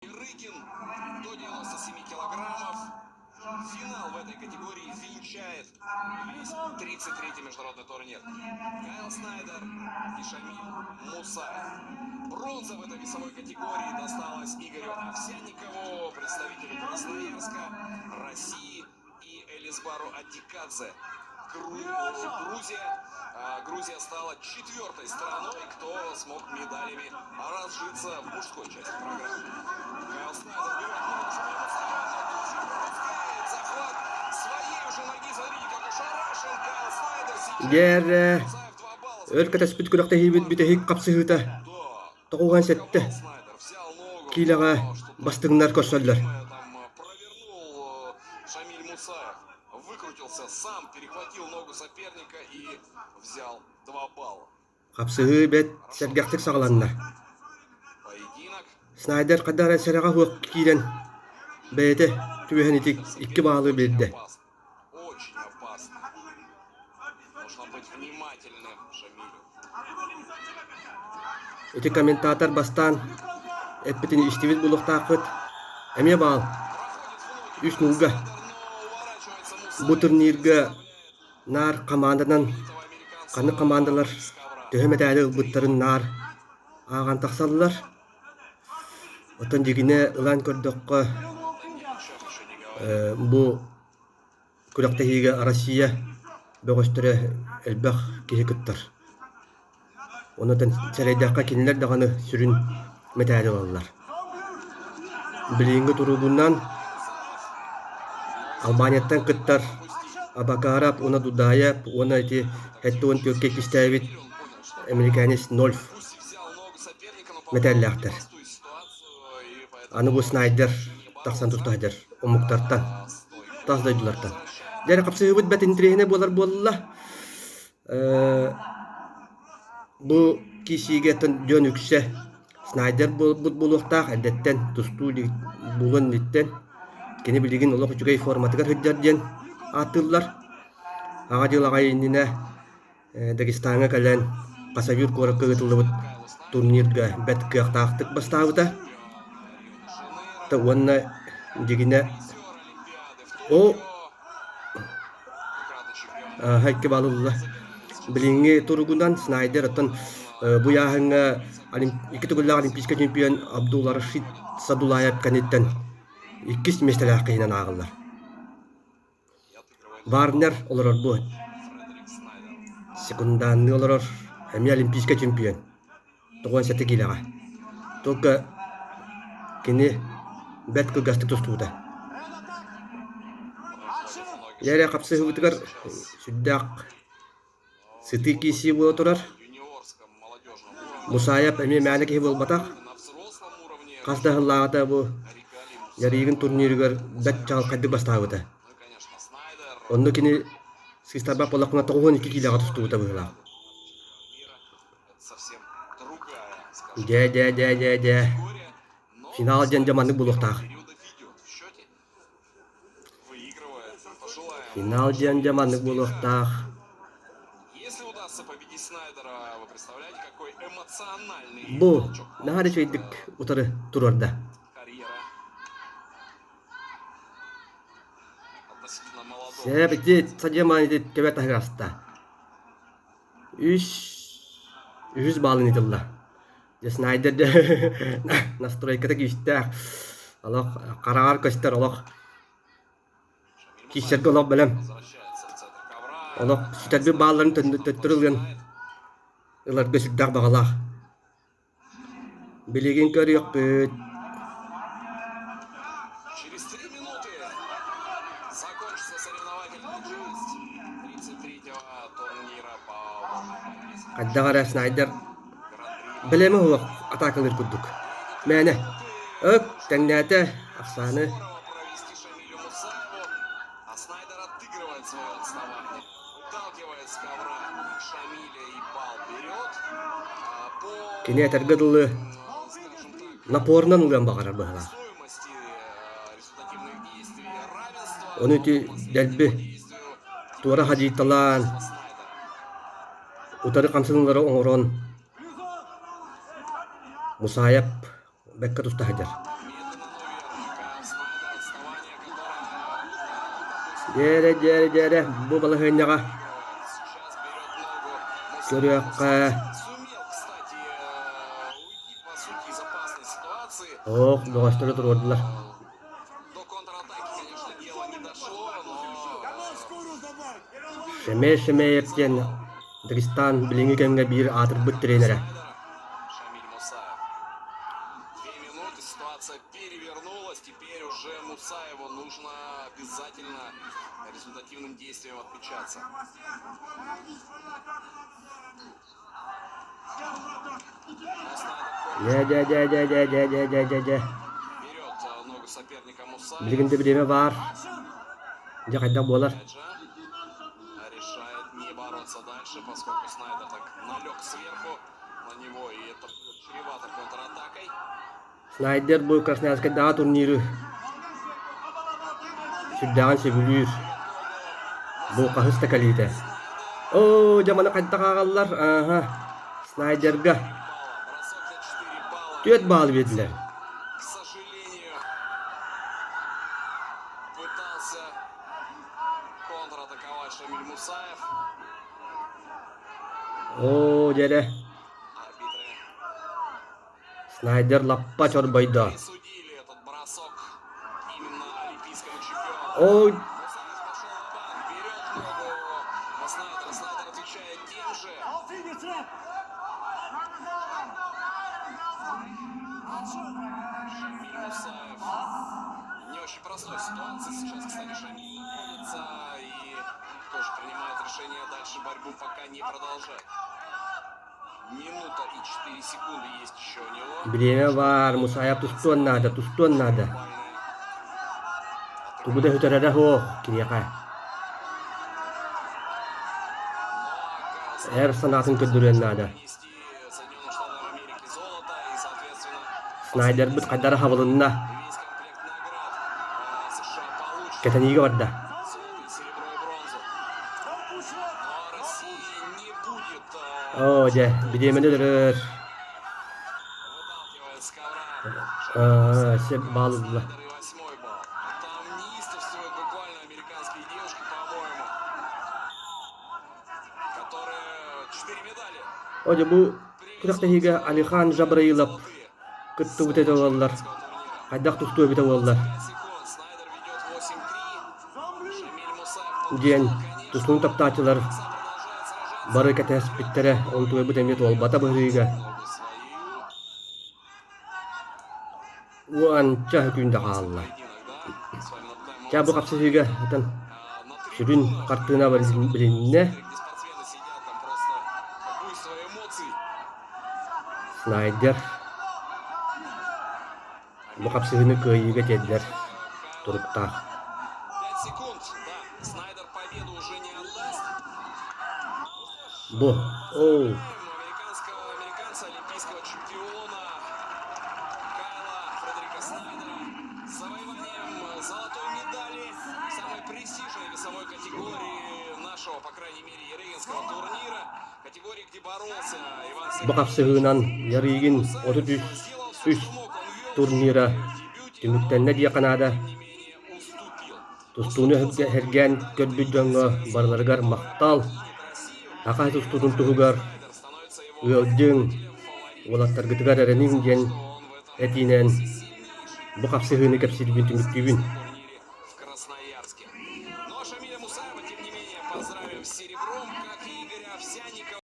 Рыкин до 97 килограммов. Финал в этой категории венчает весь 33-й международный турнир. Кайл Снайдер и Шамиль Мусаев. Бронза в этой весовой категории досталась Игорю Овсянникову, представителю Красноярска, России и Элизбару Адикадзе. Грузия. Грузия стала четвертой страной, кто смог медалями разжиться в мужской части программы. Кайл Снайдер берет ногу, пропускает захват своей уже ноги. Смотрите, как ошарашен Кайл Снайдер сейчас. Дьэ, өр кэтэспит күрэхтэһиибит бүтэһик хапсыһыыта 97 киилэҕэ бастыҥнар көрсөллөр. Провернул Шамиль Мусаев. Выкрутился сам, перехватил ногу соперника и взял 2 балла. Хапсыһыы бэрт сэргэхтик саҕаланна. Поединок. Снайдер хайдах эрэ сэрэҕэ суох киирэн бэйэтэ түбэһэн ити икки баалы биэрдэ. Очень опасно. Нужно быть внимательным Шамилю. Ити комментатор бастаан эппитин истибит буолуохтааххыт. Эмиэ баал. Үс нуулга. Бу турнирга наар хамаанданан ханнык хамаандалар төһө мэтээли ылбыттарын наар ааҕан тахсаллар. Оттон дьигинэ ылан көрдөххө, бу Күрэхтэһиигэ Россия бөҕөстөрө элбэх киһи кыттар. Онон сэрэйдэххэ кинилэр даҕаны сүрүн мэтээли ылаллар. Билиҥҥи туругунан Албанияттан кыттар Абакаров уонна Дудаев уонна ити 74 иккистээбит американец Нольф мэтээллээхтэр. Аны бу Снайдер тахсан туста сылдьар омуктартан, тас дойдулартан. Дьэ эрэ хапсыһыыбыт бэрт интэриэһинэй буолар буолла. Э, бу киисиигэ дьон үксэ Снайдер буолбут буолуохтаах эрдэттэн тустуу буолуон инниттэн кини билигин олох үчүгэй форматыгар сылдьар диэн ааттыыллар. Аҕа дьыл аҕай иннинэ Дагестаҥҥа кэлэн Хасавюр куоракка ыытыллыбыт турнирга бэрт кыахтаахтык бастаабыта уонна дьигинэ о икки балл ылла. Билиҥҥи туругунан Снайдер оттон бу ыйааһыҥҥа икки төгүллээх олимпийскай чемпион Абдулрашид Садулаев кэнниттэн иккис миэстэлээх киһинэн ааҕыллар. Варнер олорор дуо? Секундаанныы олорор, эмиэ олимпийскай чемпион, 97 киилэҕэ. Только кини бэрт кылгастык тустубута. Дьэ эрэ хапсыһыыбытыгар сүрдээх Сытыы киирсии буола турар. Мусаев эмиэ мээнэ киһи буолбатах. Хас да сыллааҕыта бу Ярыгин турниругар бэрт чаҕылхайдык бастаабыта. Онно кини сыыстарбат буоллахпына 92 киилэҕэ тустубута быһыылаах. Дьэ, дьэ, дьэ, дьэ, дьэ. Финал диэн дьэ маннык буолуохтаах. Финал диэн дьэ маннык буолуохтаах. Бу наһаа да үчүгэйдик утары туруорда. Сөп ити садьамаан ити төбө таһыгар аста. Үс үһүс баалын ытылла. Дьэ Снайдер дьэ настройката күүстээх. Олох хараҕар көстөр олох киирсэргэ олох бэлэм. Олох сүтэрбит баалларын төттөрү ылыан ыларга сүрдээх баҕалаах. Билигин көрүөхпүт. Через три минуты закончится соревновательная часть 33-го турнира по Хайдах эрэ Снайдер бэлэмэ суох атаакалыыр курдук. Мээнэ өк тэҥнээтэ ахсааны. Здорово провести Шамилю Мусаеву, а Снайдер отыгрывает свое отставание. Выталкивает с ковра Шамиля и балл берет. По, Кини этэргэ дылы скажем так, напорынан ылыан баҕарар быһыылаах. стоимости результативных действий равенства, Ону но ити по последнему дэлби действию туора хадьыйталаан, Снайдера. утары хамсаныылары оҥорон Мусаев бэккэ туста сылдьар. Дьээрэ, дьээрэ, дьээрэ, бу балаһыанньаҕа көрүөххэ. Ох, бөҕөстөрү туруордулар. Шемей Шемеев диэн Дагестан билиҥҥи кэмҥэ биир аатырбыт тренерэ. Перевернулась. Теперь уже Мусаеву нужно обязательно результативным действием отмечаться. Дьэ, дьэ, дьэ, дьэ, дьэ, дьэ, дьэ, дьэ, дьэ, дьэ. Берет ногу соперника Мусаев. Билигин да бириэмэ баар. Дьэ, хайдах буолар? Решает не бороться дальше, поскольку Снайдер так налег сверху на него, и это было чревато контратакой. Снайдер бу Красноярскайдааҕы турниры сүрдээҕин сөбүлүүр. Бу хаһыс да кэлиитэ. Оо, дьэ маны хайдах ааҕаллар? Ааһа, Снайдерга 4 баалы биэрдилэр. К сожалению, пытался контратаковать Шамиль Мусаев. Оо, дьэрэ. Арбитры Снайдер лаппа чорбойдо. Присудили этот бросок именно олимпийскому чемпиону. Ой, Мусаев пошел в банк, берет ногу Снайдера. Снайдер отвечает тем же. Шамиль Мусаев. Не очень простой ситуации сейчас, кстати, Шамиль находится и тоже принимает решение дальше борьбу пока не продолжать. Минута и 4 секунды есть еще у него. Бириэмэ баар, Мусаев тустуон наада, тустуон наада. Тугу да сүтэрэрэ суох киниэхэ. Эр санаатын көрдөрүөн наада. Снайдербыт хайдара хабылынна. Кэтэниигэ барда. Оо, дьэ, бириэмэни өлөрөр. Сөп баалылла. Оо, дьэ, бу күрэхтэһиигэ Алихан Жабраилов кыттыбыт этэ буоллар, хайдах тустуо эбитэ буоллар диэн тустууну таптааччылар бары кэтэспиттэрэ, онтуойбут эмиэ туолбата быһыыга. Уонча күндэ хаалла. Чэ, бу хапсыһыыга атын сүрүн хартыына билиннэ. Снайдер бу хапсыһыыны кыайыыга тиэрдэр туруктаах. Бу, оо, Бу хапсыһыынан Ярыгин 33 үс турнира түмүктэннэ диэххэ наада. Тустууну сэргээн көрбүт дьоҥҥо барыларыгар махтал! Саха тустуутун туһугар ыалдьыҥ, уолаттаргытыгар эрэниҥ диэн этиинэн бу хапсыһыыны кэпсиирбин түмүктүүбүн.